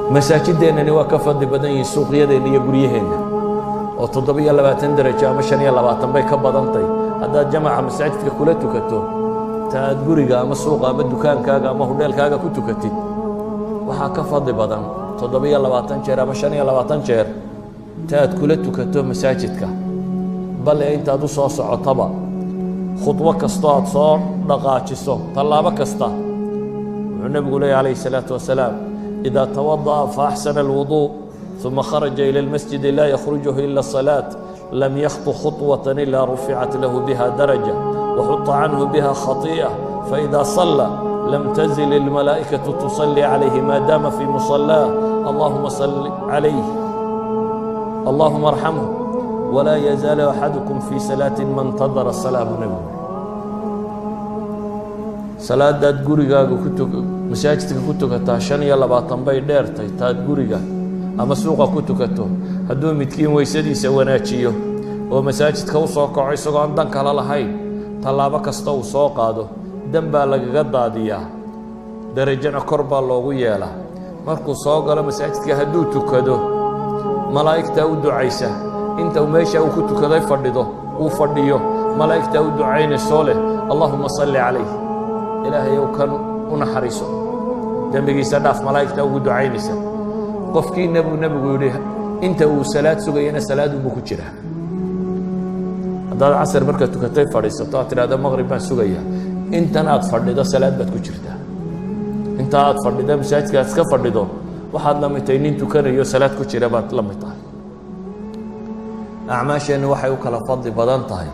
Masaajideennani waa ka fadli badan yihiin suuqyadeenna iyo guryaheenna, oo 27 darajo ama 25 bay ka badantay haddaad jamaca masaajidka kula tukato ta aad guriga ama suuqa ama dukaankaaga ama hudheelkaaga ku tukatid. Waxaa ka fadli badan 27 jeer ama 25 jeer ta aad kula tukato masaajidka. Bale intaad u soo socotaba, khudwo kastoo aad soo dhaqaajiso, tallaabo kasta, wuxuu nebigu leeyahy calayhi الsalaatu wasalaam: إida توadaأa faaxsana الwuضuء ثuma kharaja ilى اlmasjidi laa yakhrujuhu ila الصalaaة lam yakhطu khuطwaة ila ruficat lahu biha daraja waxuطa canhu biha khaطiئة, faإida صلى lam tزil الmalaaئikaةu تصلي عalayhi ma dama fii muصلاah: allahuma صل عalayh, allahuma arxamhu, walaa yazaalu axadukum fii salaaةi ma اntadara الsalaa. Buu nebigu salaadaad gurigaaga ku tu masaajidka ku tukataa 25 bay dheertay taad guriga ama suuqa ku tukato. Hadduu midkiin weysadiisa wanaajiyo oo masaajidka u soo kaco isagoo aan dan kala lahayn, tallaabo kasta uu soo qaado dan baa lagaga daadiyaa, darajana kor baa loogu yeelaa. Markuu soo galo masaajidka hadduu tukado, malaa'igtaa u ducaysa. Inta meesha uu ku tukaday fadhido, uu fadhiyo, malaa'igtaa u ducaynaysoo leh: "Allahuma salli calayh, Ilaahayow kan u naxariiso, dembigiisa dhaaf." Malaa'igtaa ugu ducaynaysa. Qofkiina, buu nebigu yidhi, inta uu salaad sugayana salaadunbuu ku jiraa. Haddaad casar markaad tukatay fadhiisato, aad tidhahdo "Maqrib baan sugayaa", intan aad fadhido salaad baad ku jirtaa. Inta aad fadhido, masaajidka aad iska fadhido, waxaad la mid tahay nin tukanayo salaad ku jira baad la mid tahay. Acmaasheennu waxay u kala fadli badan tahay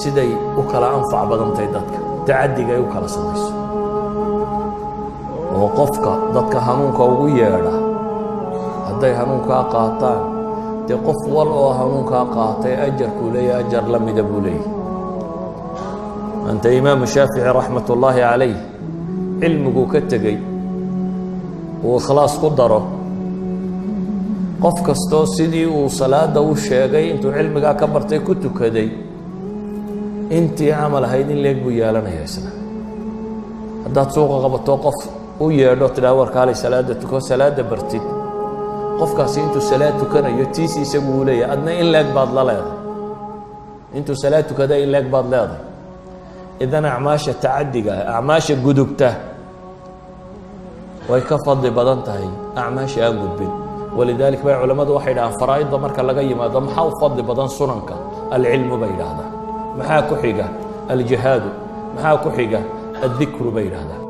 siday u kala anfac badantahay dadka, tacadiga ay u kala samayso. Oo qofka dadka hanuunka ugu yeedha, hadday hanuunkaa qaataan, dee qof wal oo hanuunkaa qaatay ajarkuu leeyahay ajar la mida buu leeyahy. Maanta Imaamu Shaafici raxmat ullaahi calayh cilmiguu ka tegey uu ikhlaas ku daro, qof kastoo sidii uu salaada u sheegay intuu cilmigaa ka bartay ku tukaday, intii camal ahayd in leeg buu yeelanaya isna. Haddaad suuqa qabato, qof u yeedho, tidhaha "Warkaalay, salaada tuko", salaada bartid, qofkaasi intuu salaad tukanayo tiisi isagu uu leeyahay, adna in leeg baad la leedahay. Intuu salaad tukada in leeg baad leedahay. Idan acmaasha tacadiga, acmaasha gudubta, way ka fadli badan tahay acmaasha aan gudbin. Walidaalik bay culammadu waxay dhahaan, faraa'idda marka laga yimaado maxaa u fadli badan sunanka? Alcilmu bay yidhaahdaan. Maxaa ku xiga? Aljihaadu. Maxaa ku xiga? Addikru bay yidhahdaan.